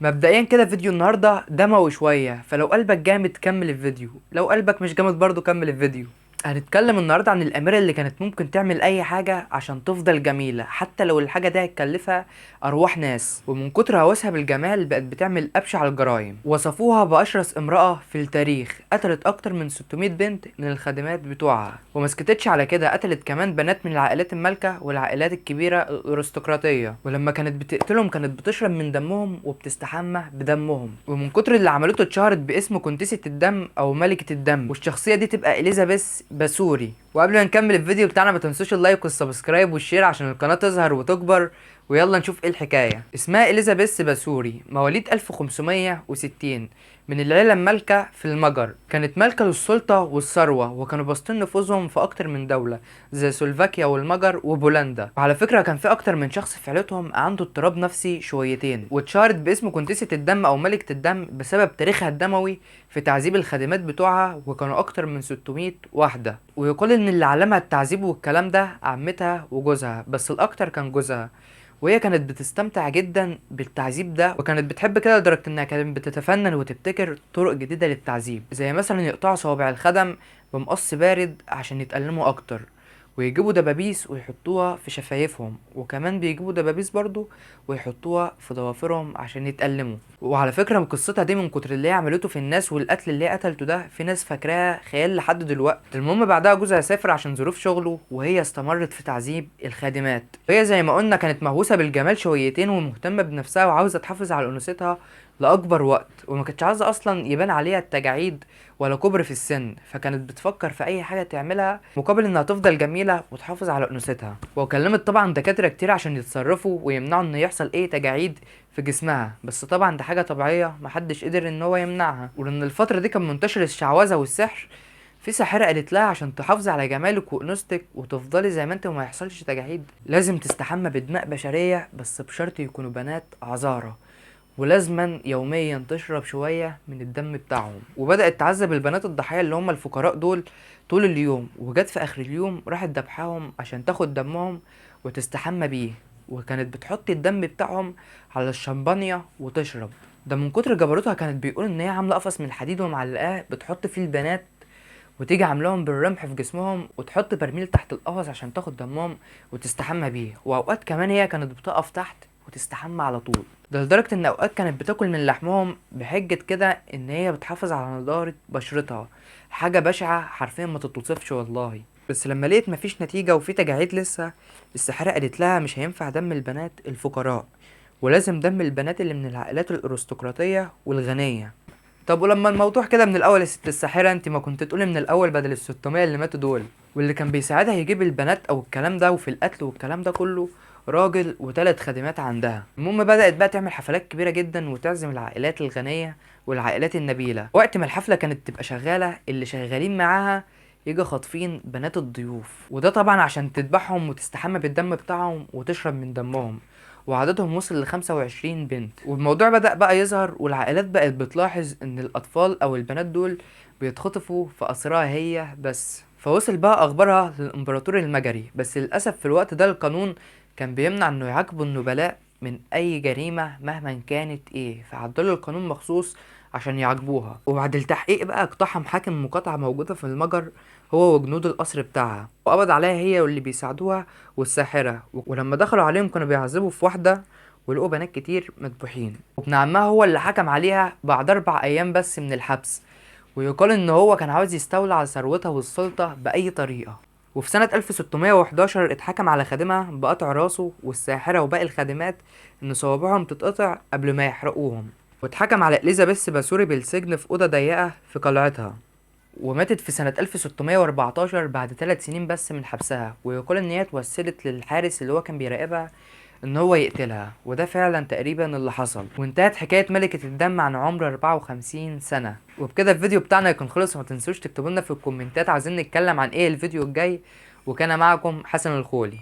مبدئيا كده فيديو النهارده دموي شوية، فلو قلبك جامد كمل الفيديو، لو قلبك مش جامد برضو كمل الفيديو. هنتكلم النهارده عن الأميرة اللي كانت ممكن تعمل أي حاجة عشان تفضل جميلة، حتى لو الحاجة دي هتكلفها أرواح ناس. ومن كتر هوسها بالجمال بقت بتعمل أبشع الجرائم. وصفوها بأشرس امرأة في التاريخ، قتلت أكتر من 600 بنت من الخادمات بتوعها. وما سكتتش على كده، قتلت كمان بنات من العائلات المالكة والعائلات الكبيرة الأرستقراطية. ولما كانت بتقتلهم كانت بتشرب من دمهم وبتستحمى بدمهم. ومن كتر اللي عملته اتشهرت باسم كونتيسة الدم أو ملكة الدم، والشخصية دي تبقى إليزابيث باثوري. وقبل ما نكمل الفيديو بتاعنا ما تنسوش ال like وال subscribe وال share عشان القناة تظهر وتكبر. ويلا نشوف ايه الحكاية. اسمها إليزابيث باثوري، مواليد 1560، من العيلة المالكة في المجر. كانت مالكة للسلطة والثروة، وكانوا باسطين نفوذهم في أكتر من دولة زي سلوفاكيا والمجر وبولندا. وعلى فكرة كان في أكتر من شخص في عيلتهم عنده اضطراب نفسي شويتين. واتشهرت باسم كونتيسة الدم أو ملكة الدم بسبب تاريخها الدموي في تعذيب الخادمات بتوعها، وكانوا أكتر من 600 واحدة. ويقال إن اللي علمها التعذيب والكلام ده عمتها وجوزها، بس الأكتر كان جوزها. وهي كانت بتستمتع جدا بالتعذيب ده، وكانت بتحب كده لدرجة انها كانت بتتفنن وتبتكر طرق جديدة للتعذيب، زي مثلا يقطعوا صوابع الخدم بمقص بارد عشان يتألموا اكتر، ويجيبوا دبابيس ويحطوها في شفايفهم، وكمان بيجيبوا دبابيس برضو ويحطوها في ضوافرهم عشان يتألموا. وعلى فكرة من قصتها دي، من كتر اللي هي عملته في الناس والقتل اللي هي قتلته ده، في ناس فاكراها خيال لحد دلوقتي. المهم بعدها جوزها سافر عشان ظروف شغله، وهي استمرت في تعذيب الخادمات. وهي زي ما قلنا كانت مهووسة بالجمال شويتين، ومهتمة بنفسها وعاوزة تحافظ على أنوثتها لأكبر وقت، وما كانتش عاوزة أصلا يبان عليها التجاعيد ولا كبر في السن. فكانت بتفكر في أي حاجة تعملها مقابل إنها تفضل جميلة وتحافظ على أنوثتها. وكلمت طبعا دكاترة كتير عشان يتصرفوا ويمنعوا إن يحصل أي تجاعيد في جسمها، بس طبعا ده حاجة طبيعية محدش قدر إن هو يمنعها. ولأن الفترة دي كان منتشر الشعوذة والسحر، في ساحرة قالت لها عشان تحافظي على جمالك وأنوثتك وتفضلي زي ما انت وما يحصلش تجاعيد، لازم تستحمى بدماء بشرية، بس بشرط يكونوا بنات عذارى، ولازما يوميا تشرب شوية من الدم بتاعهم. وبدأت تعذب البنات الضحايا اللي هم الفقراء دول طول اليوم، وجت في آخر اليوم راحت دبحاهم عشان تاخد دمهم وتستحمى بيه، وكانت بتحط الدم بتاعهم على الشمبانيا وتشرب. ده من كتر جبروتها كانت بيقول ان هي عاملة قفص من الحديد ومعلقاه بتحط فيه البنات، وتيجي عاملاهم بالرمح في جسمهم، وتحط برميل تحت القفص عشان تاخد دمهم وتستحمى بيه. واوقات كمان هي كانت بتقف تحت وتستحمى على طول، ده لدرجة ان اوقات كانت بتاكل من لحمهم بحجة كده ان هي بتحافظ على نضارة بشرتها. حاجة بشعة حرفيا ما تتوصفش والله. بس لما لقيت مفيش نتيجة وفي تجاعيد لسه، الساحرة قالت لها مش هينفع دم البنات الفقراء، ولازم دم البنات اللي من العائلات الارستقراطية والغنية. طب ولما الموضوع كده من الاول يا ست الساحرة، انت ما كنت تقولي من الاول بدل ال 600 اللي ماتوا دول. واللي كان بيساعدها يجيب البنات او الكلام ده وفي القتل والكلام ده كله راجل وثلاث خادمات عندها. المهم بدأت بقى تعمل حفلات كبيرة جدا وتعزم العائلات الغنية والعائلات النبيلة. وقت ما الحفلة كانت تبقى شغالة، اللي شغالين معاها يجي خاطفين بنات الضيوف، وده طبعا عشان تذبحهم وتستحمى بالدم بتاعهم وتشرب من دمهم. وعددهم وصل ل 25 بنت. والموضوع بدأ بقى يظهر، والعائلات بقت بتلاحظ ان الاطفال او البنات دول بيتخطفوا في اسرها هي بس. فوصل بقى اخبارها للامبراطور المجري، بس للاسف في الوقت ده القانون كان بيمنع انه يعاقبوا النبلاء من اي جريمة مهما كانت ايه، فعدلوا القانون مخصوص عشان يعاقبوها. وبعد التحقيق بقى اقتحم حاكم مقاطعة موجودة في المجر هو وجنود القصر بتاعها، وقبض عليها هي واللي بيساعدوها والساحرة. ولما دخلوا عليهم كانوا بيعذبوا في واحدة، ولقوا بنات كتير مذبوحين. وابن عمها هو اللي حكم عليها بعد 4 أيام بس من الحبس، ويقال إن هو كان عاوز يستولى على ثروتها والسلطة بأي طريقة. وفي سنة 1611 اتحكم على خادمها بقطع راسه والساحرة وباقي الخادمات إن صوابعهم تتقطع قبل ما يحرقوهم. واتحكم على إليزابيث باثوري بالسجن في أوضة ضيقة في قلعتها، وماتت في سنة 1614 بعد 3 سنين بس من حبسها. ويقال إن هي اتوسلت للحارس اللي هو كان بيراقبها إن هو يقتلها، وده فعلا تقريبا اللي حصل. وانتهت حكاية ملكة الدم عن عمر 54 سنة. وبكده الفيديو بتاعنا يكون خلص، وما تنسوش تكتبوا لنا في الكومنتات عايزين نتكلم عن ايه الفيديو الجاي. وكان معكم حسن الخولي.